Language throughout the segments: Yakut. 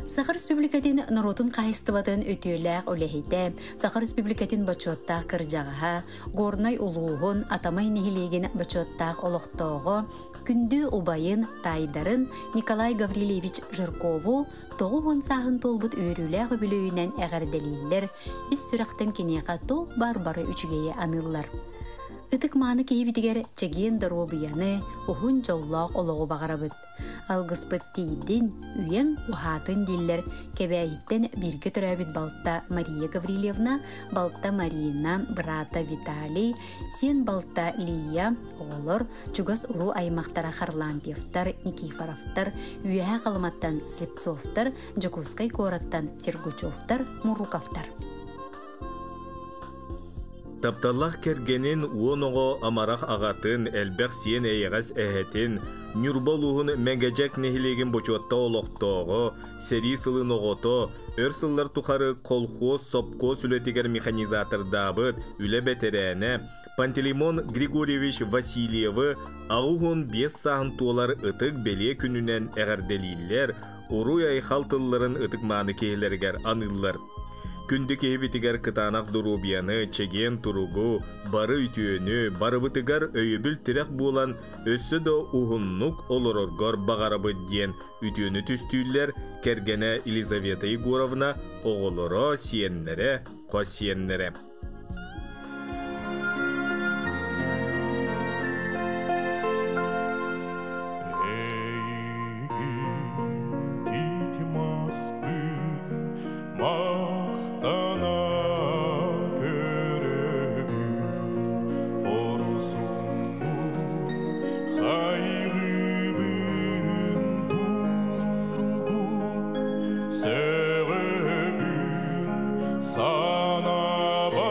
Саха Республикатын норуотун хаһайыстыбатын үтүөлээх үлэһитэ, Саха Республикатын бочуоттаах кырдьаҕаһа, Горнай улууһун Атамай нэһилиэгин бочуоттаах олохтооҕо, күндү убайын, таайдарын Николай Гаврильевич Жиркову 90 сааһын туолбут үөрүүлээх үбүлүөйүнэн эҕэрдэлииллэр, ис сүрэхтэн киниэхэ туох баар бары үчүгэйи аныыллар. Ытык-мааны киһибитигэр чэгиэн доруобуйаны, уһун дьоллоох олоҕу баҕарабыт. Алгыспыт тиийдин, үйэҥ уһаатын дииллэр Кэбээйиттэн бииргэ төрөөбүт балта Мария Гаврильевна, балта Марина, быраата Виталий, сиэн балта Лия, оҕолор, чугас уруу аймахтара Харлампьевтар, Никифоровтар, Үөһээ Халыматтан Слепцовтар, Дьокуускай куораттан Сергучевтар, Муруковтар. Тапталлаах кэргэнин, уон оҕо амарах аҕатын, элбэх сиэн эйэҕэс эһэтин, Ньурба улууһун Мэгэдьэк нэһилиэгин бочуотта олохтооҕо, сэрии сылын оҕото, өр сыллар тухары колхоз, сопхуос үлэтигэр механизатордаабыт үлэ бэтэрээнэ Пантелеймон Григорьевич Васильевы 85 сааһын туолар ытык бэлиэ күнүнэн эҕэрдэлииллэр, уруй-айхал тылларын ытык-мааны киһилэригэр аныыллар. Күндү киһибитигэр кытаанах доруобуйаны, чэгиэн туругу, бары үтүөнү, барыбытыгар өйөбүл-тирэх буолан өссө да уһуннук олороргор баҕарабыт диэн үтүөнү түстүүллэр кэргэнэ Елизавета Егоровна, оҕолоро, сиэннэрэ, хос сиэннэрэ. Махтана көрөбүн хорсуммун хайгыыбын тулуургун сөҕөбүн санаабар.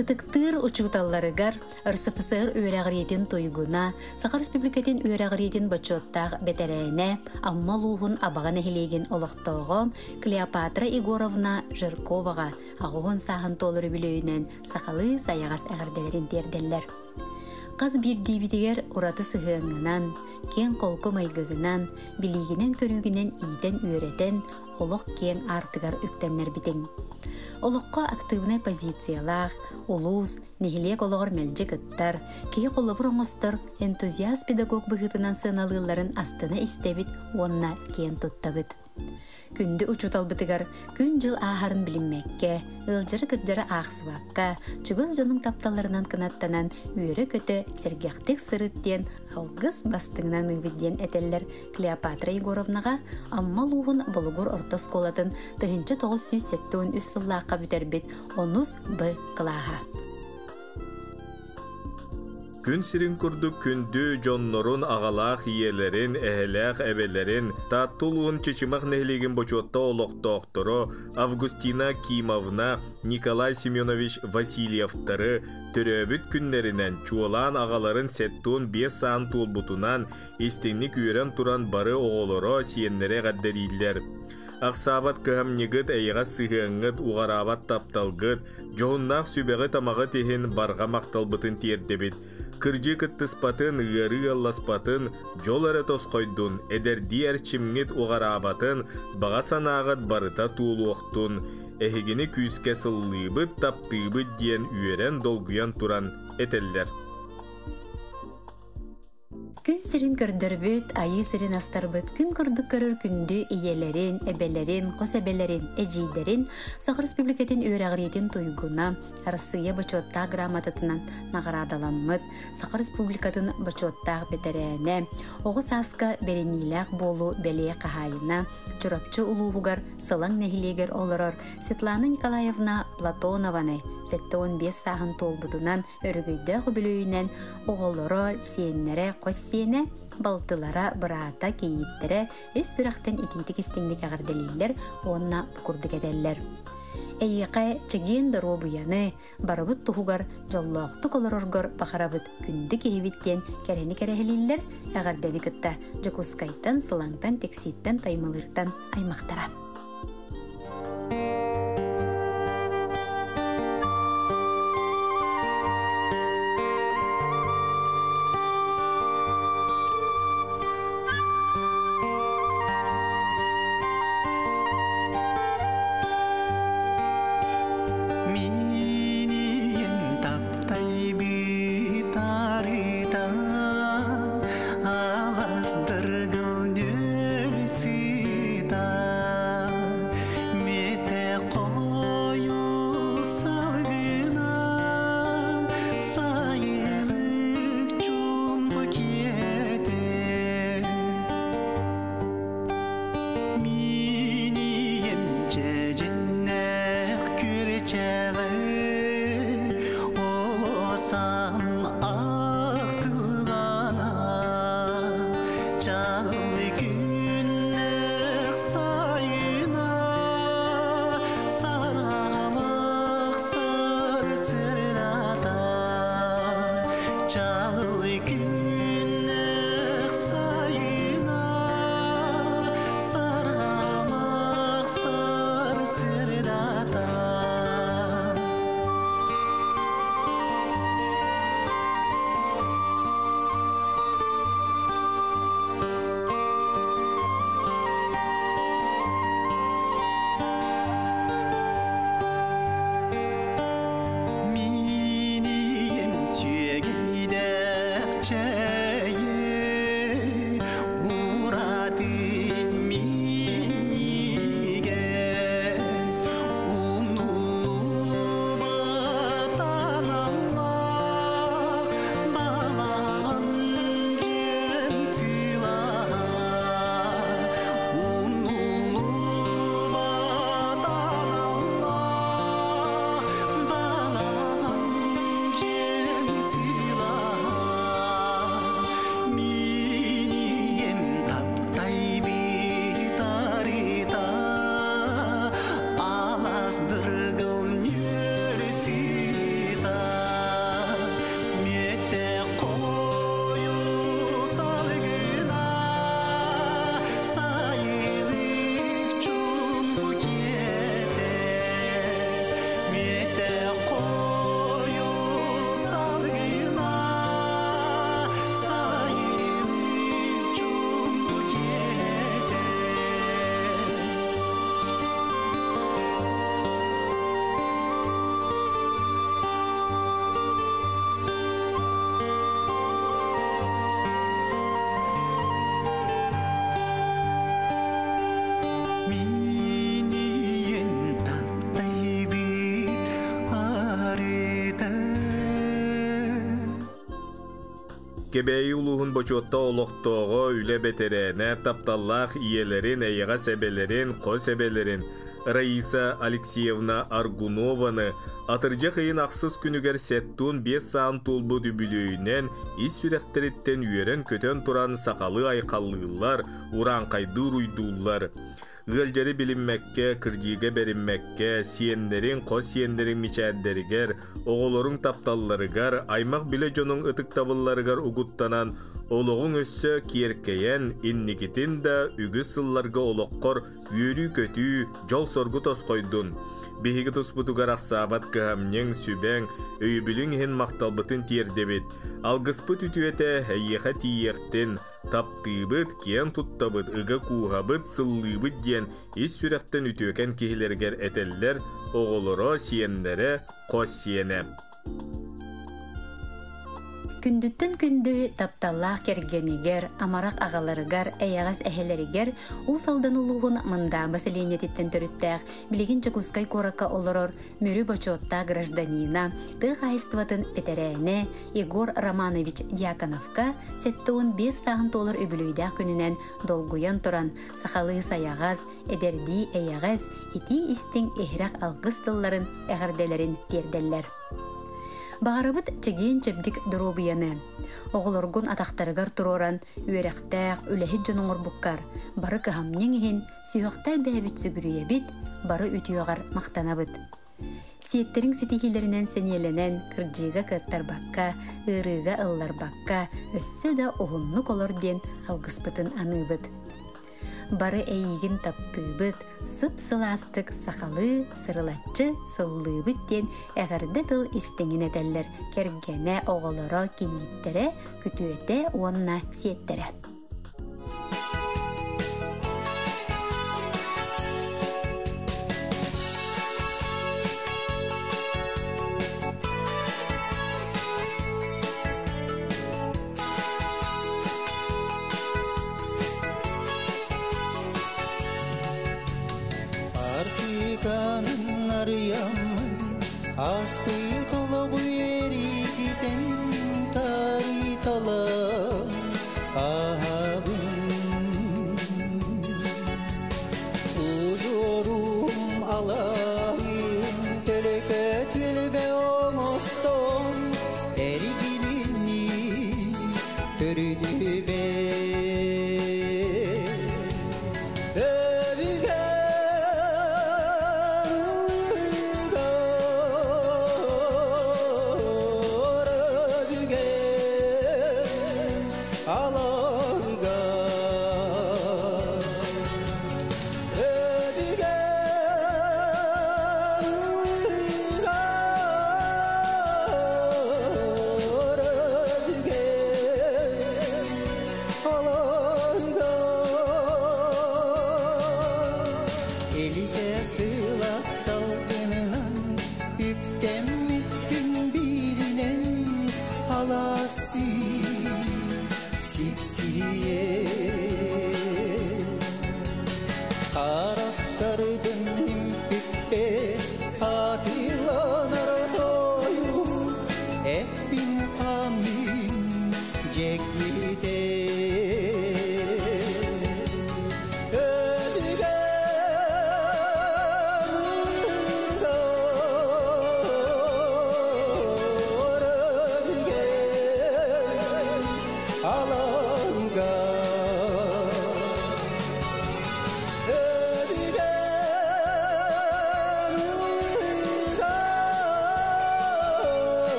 Ытыктыыр учууталларыгар РСФСР үөрэҕириитин туйгуна, Саха Республикатын үөрэҕириитин бочуоттаах бэтэрээнэ, Амма улууһун Абаҕа нэһилиэгин олохтооҕо Клеопатра Егоровна Жирковаҕа аҕыһын сааһын туолар үбүлүөйүнэн сахалыы сайаҕас эҕэрдэлэрин тиэрдэллэр. Хас биирдиибитигэр ураты сыһыаҥҥынан, киэҥ-холку майгыгынан, билиигинэн-көрүүгүнэн иитэн-үөрэтэн, олох киэҥ аартыгар үктэннэрбитиҥ. Олоххо актыыбынай позициялаах, улуус, нэһилиэк олоҕор мэлдьи кыттар, киһи холобур оҥостор энтузиаст-педагог быһыытынан сыаналыылларын астына истэбит уонна киэн туттабыт. Күндү учууталбытыгар күн-дьыл ааһарын билиммэккэ, ыалдьары-кырдьары аахсыбакка, чугас дьонуҥ тапталларынан кынаттанан үөрэ-көтө, сэргэхтик сырыт диэн алгыс бастыҥынан ыыбыт диэн этэллэр Клеопатра Егоровнаҕа Амма улууһун Болугур орто оскуолатын 1973 сыллаахха бүтэрбит онус Б кылааһа. Күн сирин курдук күндү дьоннорун, аҕалаах ийэлэрин, эһэлээх эбэлэрин, Таатта улууһун Чычымах нэһилиэгин бочуотта олохтоохторо Августина Кимовна, Николай Семенович Васильевтары төрөөбүт күннэринэн, чуолаан аҕаларын 75 саан туолбутунан, истиҥник үөрэн туран бары оҕолоро, сиэннэрэ эҕэрдэлииллэр. Ахсаабат кыһамньыгыт, эйэҕэс сыһыаҥҥыт, уҕараабат тапталгыт, дьоһуннаах сүбэҕит-амаҕыт иһин барҕа махталбытын тиэрдэбит. Кырдьыы кыттыспатын, ыарыы ыалласпатын, дьол эрэ тосхойдун, эдэрдии эрчимҥит уҕараабатын, баҕа санааҕыт барыта туолуохтун. Эһигини күүскэ сыллыыбыт, таптыыбыт диэн үөрэн-долгуйан туран этэллэр. Күн сирин көрдөрбүт, айыы сирин астарбыт күн курдук көрөр күндү ийэлэрин, эбэлэрин, хос эбэлэрин, эдьиийдэрин Саха Республикатын үөрэҕириитин туйгуна, Арассыыйа бочуоттаах грамотатынан наҕараадаламмыт, Саха Республикатын бочуоттаах бэтэрээнэ, оҕо сааска бэриниилээх буолуу бэлиэ хаһаайына, Чурапчы улууһугар Сылаҥ нэһилиэгэр олорор Светлана Николаевна Платонованы 75 сааһын туолбутунан өрөгөйдөөх үбүлүөйүнэн оҕолоро, сиэннэрэ, хос сиэнэ, балтылара, быраата, кийииттэрэ ис сүрэхтэн итиитик истиҥник эҕэрдэлииллэр уонна бу курдук этэллэр. Эйиэхэ чэгиэн доруобуйаны, барыбыт туһугар дьоллоохтук олороргор баҕарабыт күндү киһибит диэн кэрэни кэрэһилииллэр эҕэрдэни кытта Дьокуускайтан, Сылаҥтан, Тиксииттэн, Таймылыыртан аймахтара. Минием таптайбыт арыта алас дыргыл нүөл сыта мете қою салгына сайылык чумпу киэтэ Минием чэдьиннэх күрчэҕи олосам ахтылҕана чаҕыл күннэх сайына сарҕалах сарсырдата чаҕыл күннэх сайына сарҕалах сарсырдата. Минием сүөгейдэх Кэбээйи улууһун бочуоттаах олохтооҕо, үлэ бэтэрээнэ, тапталлаах ийэлэрин, эйэҕэс эбэлэрин, хос эбэлэрин Раиса Алексеевна Аргунованы атырдьах ыйын ахсыс күнүгэр 75 саан туолбут үбүлүөйүнэн ис сүрэхтэриттэн үөрэн-көтөн туран сахалыы айхаллыыллар, урааҥхайдыы уруйдууллар. Ыалдьары билиммэккэ, кырдьыыга бэриммэккэ, сиэннэриҥ, хос сиэннэриҥ мичээрдэригэр, оҕолоруҥ тапталларыгар, аймах-билэ дьонуҥ ытыктабылларыгар угуттанан, олоҕуҥ өссө киэркэйэн, инникитин да үгүс сылларга олоххор үөрүү-көтүү, дьол-соргу тосхойдун. Биһиги туспутугар ахсаабат кыһамньыҥ, сүбэҥ, өйөбүлүҥ иһин махталбытын тиэрдэбит. Алгыспыт үтүөтэ эйиэхэ тиийиэхтин, таптыыбыт, киэн туттабыт, ыга кууһабыт, сыллыыбыт диэн ис сүрэхтэн үтүөкэн киһилэригэр этэллэр оҕолоро, сиэннэрэ, хос сиэнэ. Күндүттэн күндү тапталлаах кэргэнигэр, амарах аҕаларыгар, эйэҕэс эһэлэригэр Уус Алдан улууһун Мындаама сэлиэнньэтиттэн төрүттээх, билигин Дьокуускай куоракка олорор Мүрү бочуоттаах гражданина, тыа хаһаайыстыбатын бэтэрээнэ Егор Романович Дьяконовка 75 сааһын туолар үбүлүөйдээх күнүнэн долгуйан туран, сахалыы сайаҕас, эдэрдии эйэҕэс, итии-истиҥ иһирэх алгыс тылларын, эҕэрдэлэрин тиэрдэллэр. Баҕарабыт чэгиэн-чэбдик доруобуйаны, оҕолоргун атахтарыгар туруоран үөрэхтээх, үлэһит дьон оҥорбуккар, бары кыһамньыҥ иһин сүһүөхтээх бэйэбит сүгүрүйэбит, бары үтүөҕэр махтанабыт. Сиэттэриҥ ситиһиилэринэн сэниэлэнэн, кырдьыыга кыаттарбакка, ыарыыга ылларбакка, өссө да уһуннук олор диэн алгыспытын аныыбыт. Бары эйиигин таптыыбыт, сып-сылаастык сахалыы, сырылаччы сыллыыбыт диэн эҕэрдэ тыл истиҥин этэллэр кэргэнэ, оҕолоро, кийииттэрэ, күтүөтэ уонна сиэттэрэ. Артыканын арыйаммын, ааспыт олоҕу эригитэн тариталан аһабын. Ужурум алайын төлөкө түлбэ оҥостон эригилинни төрүдүбэ. Элите сыла салгынынан үктэммиппин бииринэн аласи сипсие харахтарбын импиппе хатыланар тою эппин хамин жекките.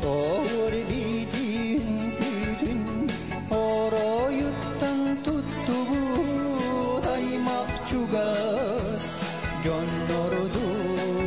Ор битин күтүн ороюттан туттубут аймак чугас дьоннордун.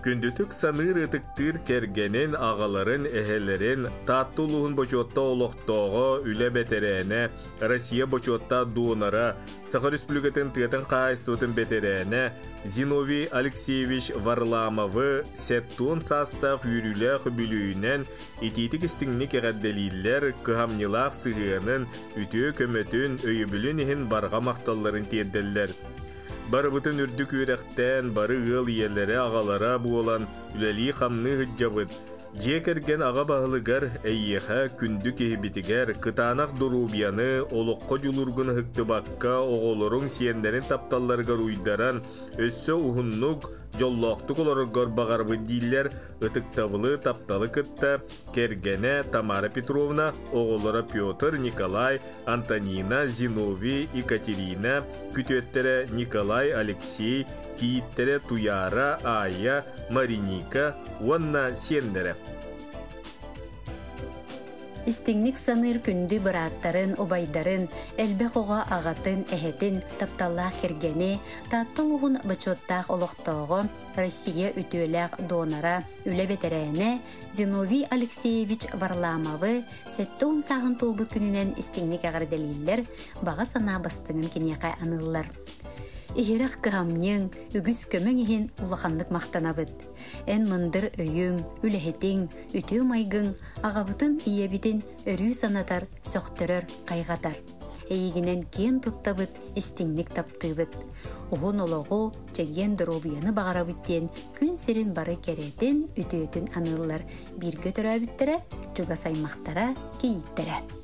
Күндүтүк саныыр ытыктыыр кэргэнин, аҕаларын, эһэлэрин, Таатта улууһун бочуоттаах олохтооҕо, үлэ бэтэрээнэ, Россия бочуоттаах донора, Саха Республикатын тыатын хаһаайыстыбатын бэтэрээнэ Зиновий Алексеевич Варламовы 70 саастаах үөрүүлээх үбүлүөйүнэн итиитик-истиҥник эҕэрдэлииллэр, кыһамньылаах сыһыанын, үтүө көмөтүн, өйөбүлүн иһин барҕа махталларын тиэрдэллэр. Барыбытын үрдүк үөрэхтээн, бары ыал ийэлэрэ, аҕалара буолан үлэлии-хамныы сылдьабыт. Дьиэ кэргэн аҕа баһылыгар, эйиэхэ, күндү киһибитигэр, кытаанах доруобуйаны, олоххо дьулуургун ыһыктыбакка, оҕолоруҥ, сиэннэрин тапталларыгар уйдаран, өссө уһуннук, дьоллоохтук олороргор баҕарабыт дииллэр ытыктабылы, тапталы кытта кэргэнэ Тамара Петровна, оҕолоро Петр, Николай, Антонина, Зиновий, Екатерина, күтүөттэрэ Николай, Алексей, кийииттэрэ Туяра, Ая, Мариника уонна сиэннэрэ. Истиҥник саныыр күндү бырааттарын, убайдарын, элбэх оҕо аҕатын, эһэтин, тапталлаах кэргэни, Таатта улууһун бочуоттаах олохтооҕо, Россия үтүөлээх донора, үлэ бэтэрээнэ Зиновий Алексеевич Варламовы 70 сааһын туолбут күнүнэн истиҥник эҕэрдэлииллэр, баҕа санаа бастыҥын киниэхэ аныыллар. Иһирэх кыһамньыҥ, үгүс көмөҥ иһин улаханнык махтанабыт. Эн мындыр өйүҥ, үлэһитиҥ, үтүө майгыҥ аҕабытын, ийэбитин өрүү санатар, сөхтөрөр, хайҕатар. Эйигинэн киэн туттабыт, истиҥник таптыыбыт. Уһун олоҕу, чэгиэн доруобуйаны баҕарабыт диэн күн сирин бары кэрэтин, үтүөтүн аныыллар бииргэ төрөөбүттэрэ, чугас аймахтара, кийииттэрэ.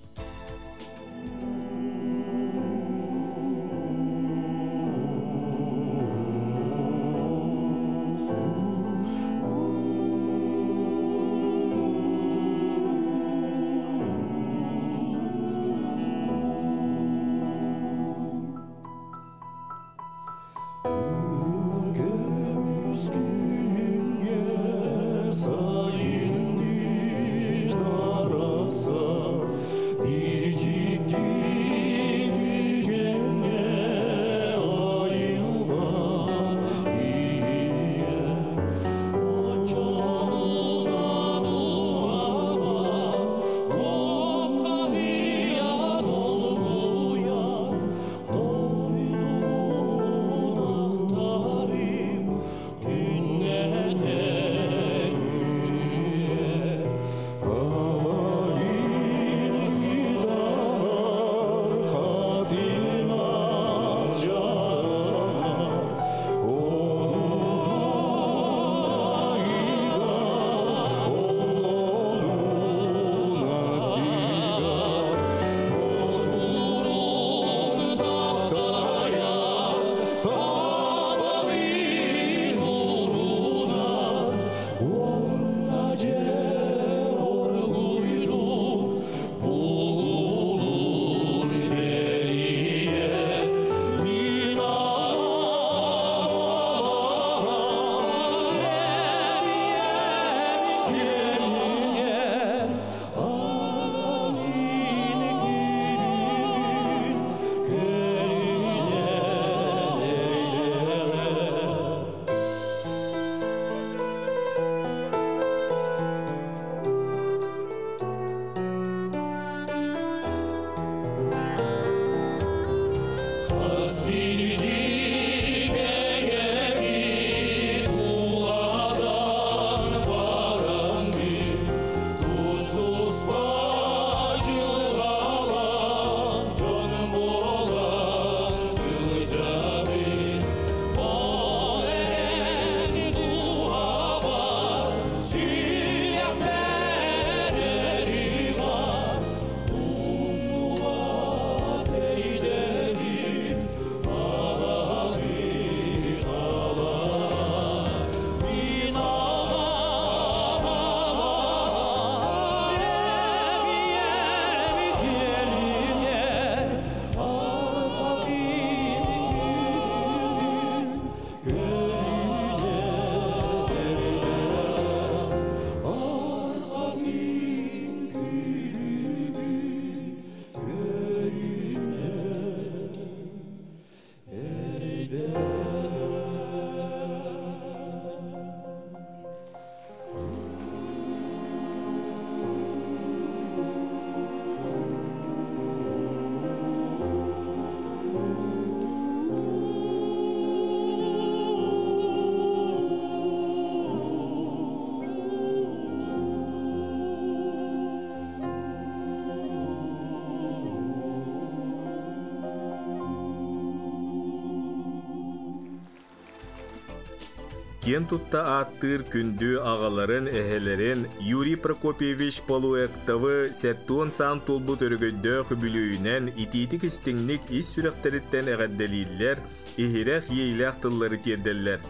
Киэн тутта ааттыыр күндү аҕаларын, эһэлэрин Юрий Прокопьевич Полуэктовы 70 саан туолбут өрөгөйдөөх үбүлүөйүнэн итиитик-истиҥник ис сүрэхтэриттэн эҕэрдэлииллэр, иһирэх иэйилээх тыллары тиэрдэллэр.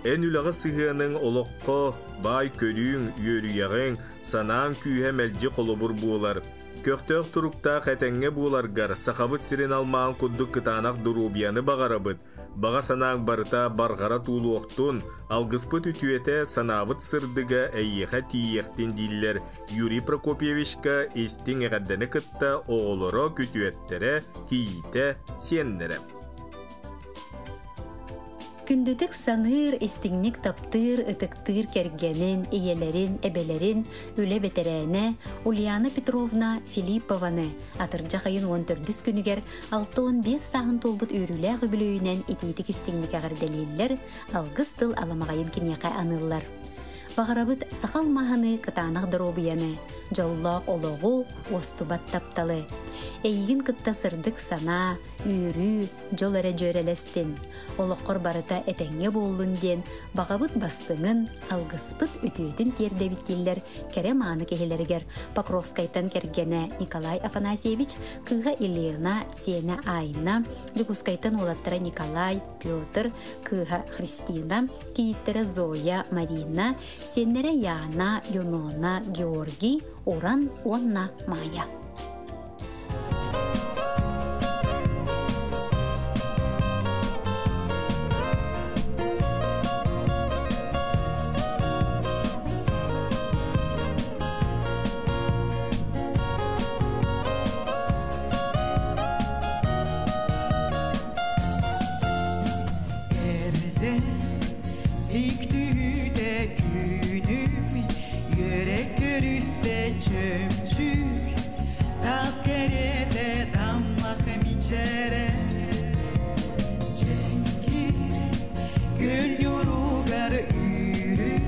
Эн үлэҕэ сыһыаныҥ олоххо баай көрүүҥ, үөрүйэҕиҥ, санааҥ күүһэ мэлдьи холобур буолар. Көхтөөх туруктаах этэҥҥэ буоларгар Сахабыт сирин алмааһын курдук кытаанах доруобуйаны баҕарабыт. Баҕа санааҥ барыта барҕара туулуохтун, алгыспыт үтүөтэ, санаабыт сырдыга эйиэхэ тиийиэхтин дииллэр Юрий Прокопьевичка истиҥ эҕэрдэни кытта оҕолоро, күтүөттэрэ, кийиитэ, сиэннэрэ. Күндүтүк саныыр, истиҥник таптыыр, ытыктыыр кэргэнин, ийэлэрин, эбэлэрин үлэ бэтэрээнэ Ульяна Петровна Филиппованы атырдьах ыйын 14 күнүгэр 65 сааһын туолбут үөрүүлээх үбүлүөйүнэн итиитик истиҥник эҕэрдэлииллэр, алгыс тыл аламаҕайын киниэхэ аныыллар. Баҕарабыт саха алмааһыныы кытаанах доруобуйаны, дьоллоох олоҕу, уостубат тапталы. Эйигин кытта сырдык санаа, үөрүү, дьол эрэ дьүөрэлэстин, олоххор барыта этэҥҥэ буоллун диэн баҕабыт бастыҥын, алгыспыт үтүөтүн тиэрдэбит дииллэр кэрэ-мааны киһилэригэр Покровскайтан кэргэнэ Николай Афанасьевич, кыыһа Елена, сиэнэ Айна, Дьокуускайтан уолаттара Николай, Петр, кыыһа Христина, кийииттэрэ Зоя, Марина, сиэннэрэ Яна, Юнона, Георгий, Уран уонна Майя. Эрдэ сиктүүтэ күнүм үөрэ көрүстэ чөмчүүк тас кэриэтэ таммах мичээрэ дьэҥкир күл ньуругар үрүҥ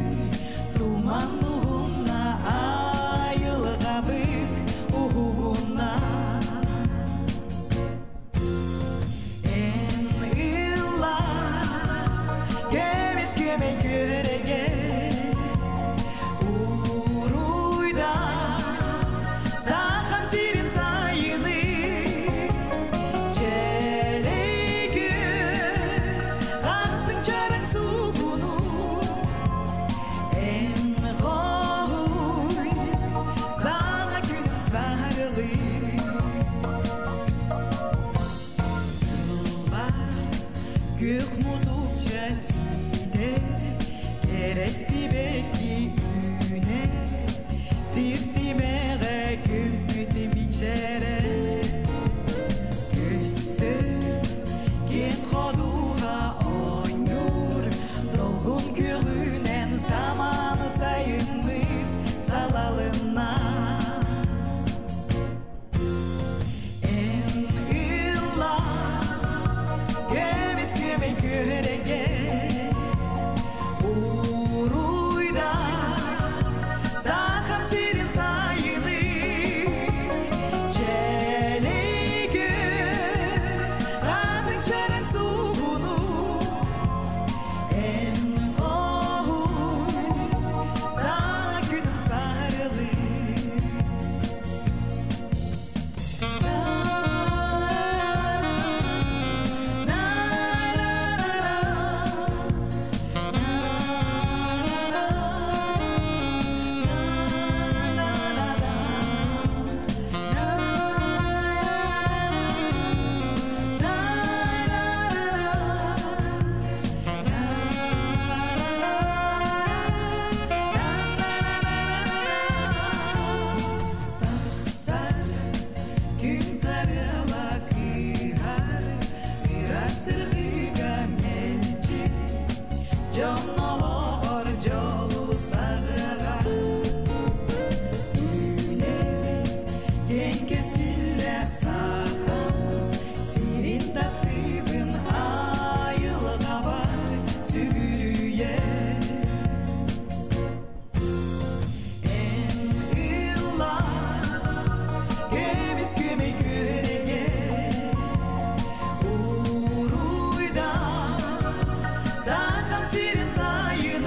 туман уһунна айылҕабыт уһугунна Эн ылла көмүс күөмэй күөрэгэ уруйда сахам сирин сайыны чэлэй хаттыҥ чараҥ суугуну эн хоһуй саҥа күн сарылыы Күөх мутукча сиидэр, кэрэ сибэкки үүнэр, сир симэҕэ көммүт мичээрэ. Көстөр, киэҥ ходуһа оонньуур, долгун күөҕүнэн самаан сайыммыт салалынна. Эн ылла көмүс күөмэй күөрэгэ уруйда сахам сирин сайыны чэлэй хатын чараҥ суугуну эн хоһуй саҥа күнүм сарылыы. Тахсар күн сарыала кыыһар, ыраас сырдыга мэлдьи, дьон олоҕор дьолу саҕыаҕа. Үүнэр киэҥ кэскиллээх сахам сирин таптыыбын айылҕабар сүгүрүйэр. Эн ылла көмүс күөмэй күөрэгэ уруйда сахам сирин сайыны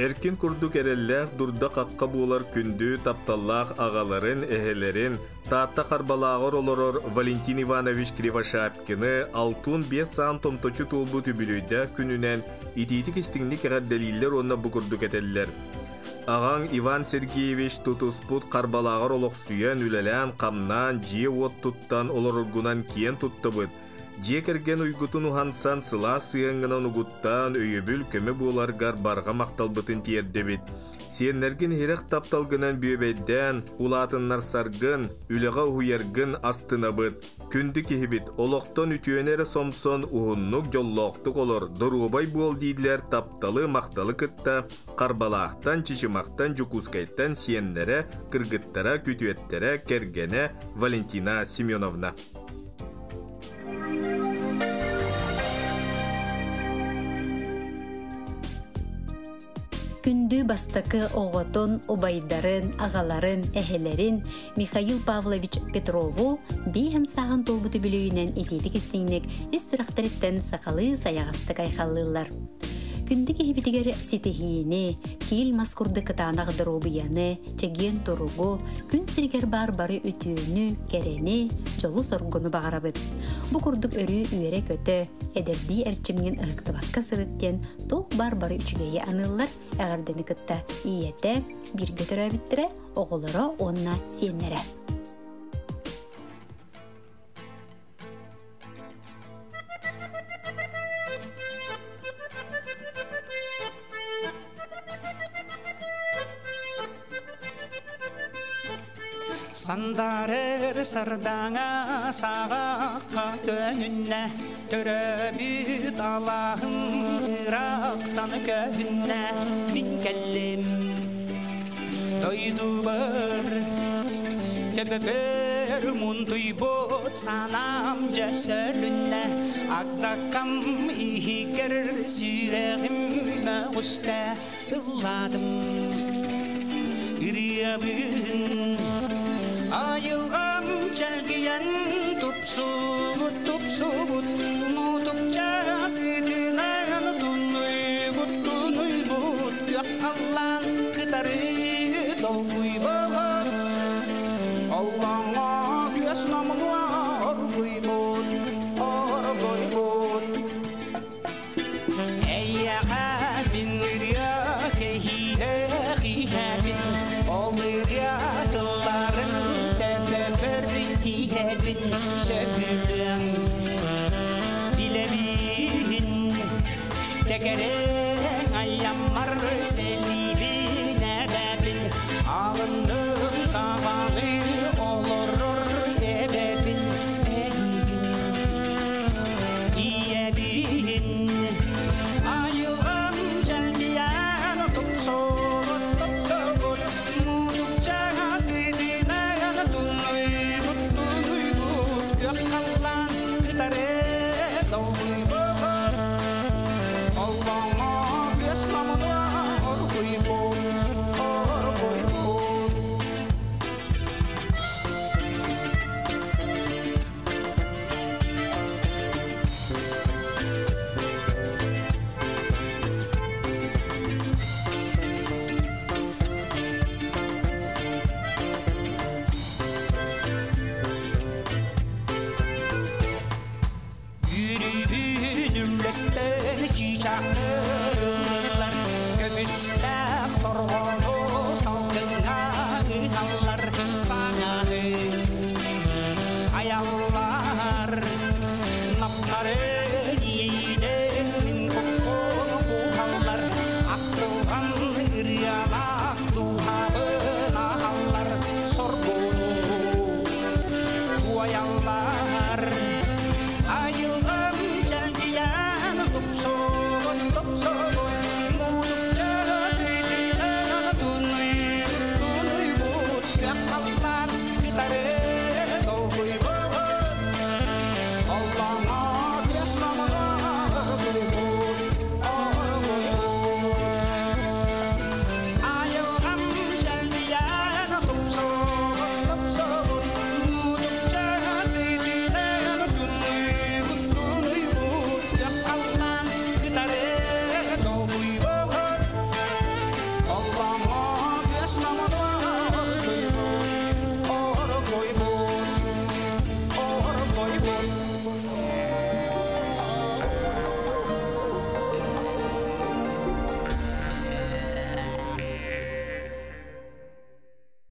Эркин курдук эрэллээх дурда-хахха буолар күндү тапталлаах аҕаларын, эһэлэрин, Таатта Харбалааҕар олорор Валентин Иванович Кривошапкины 65 саан томточу туолбут үбүлүөйдээх күнүнэн итиитик-истиҥник эҕэрдэлииллэр уонна бу курдук этэллэр. Аҕаҥ Иван Сергеевич тутуспут Харбалааҕар олохсуйан, үлэлээн-хамнаан, дьиэ-уот туттан олороргунан киэн туттабыт. Дьиэ кэргэн уйгутун уһансан, сылаас сыһыаҥҥынан угуттаан, өйөбүл, көмө буоларгар барҕа махталбытын тиэрдэбит. Сиэннэргин иһирэх тапталгынан бүөбэйдээн, улаатыннарсаргын, үлэҕэ уһуйаргын астынабыт. Күндү киһибит, олохтон үтүөнү эрэ сомсон, уһуннук, дьоллоохтук олор, доруобай буол дииллэр тапталы, махталы кытта Харбалаахтан, Чычымахтан, Дьокуускайтан сиэннэрэ, кыргыттара, күтүөттэрэ, кэргэнэ Валентина Семеновна. Күндү бастакы оҕотун, убайдарын, аҕаларын, эһэлэрин Михаил Павлович Петрову биэһэн сааһын туолбут үбүлүөйүнэн итиитик истиҥник ис сүрэхтэриттэн сахалыы сайаҕастык айхаллыыллар. Күндү киһибитигэр ситиһиини, киил мас курдук кытаанах доруобуйаны, чэгиэн туругу, күн сиригэр баар бары үтүөнү, кэрэни, дьолу-соргуну баҕарабыт. Бу курдук өрүү үөрэ-көтө, эдэрдии эрчимҥин ыһыктыбакка сырыт диэн туох баар бары үчүгэйи аныыллар, эҕэрдэни кытта ийэтэ, бииргэ төрөөбүттэрэ, оҕолоро уонна сиэннэрэ. Сандарыр сардаҥа саҕахха төнүннэ, төрөөбүт алааһым ыраахтан көһүннэ, мин кэллим дойдубар төбөбөр мунтуйбут санаам дьэ сөлүннэ, агдаккам иһигэр сүрэҕим мөҕүстэ, ылладым ырыабын айылҕам чэлгийэн тупсубут тупсубут мутукча сытынан туннуйбут тунуйбут күөх халлаан кытары долгуйбут оллоҥҥо күөс номнуо оргуйбут оргуйбут Эйиэхэ мин ырыа кэһиилээх иһэбин, ол ырыа тылларын төбөбөр тииһэбин, сөбүлүөҥ билэбин. Тэкэрэҥ айаммар сэлиибин эбэбин, алынным даҕаны олорор эбэбин, эйигин ийэбин. Айылҕам чэлгийэн тупсубут тупсубут мутукча сытынан тунуйбут тунуйбут күөх халлаан кытары долгуйбут оллоҥҥо күөс номнуо оргуйбут оргуйбут. Үөрүүбүн үллэстэн чыычаахтар ыллылар, көмүстээх торҕону салгыҥҥа ыһаллар, саҥаны айаллар.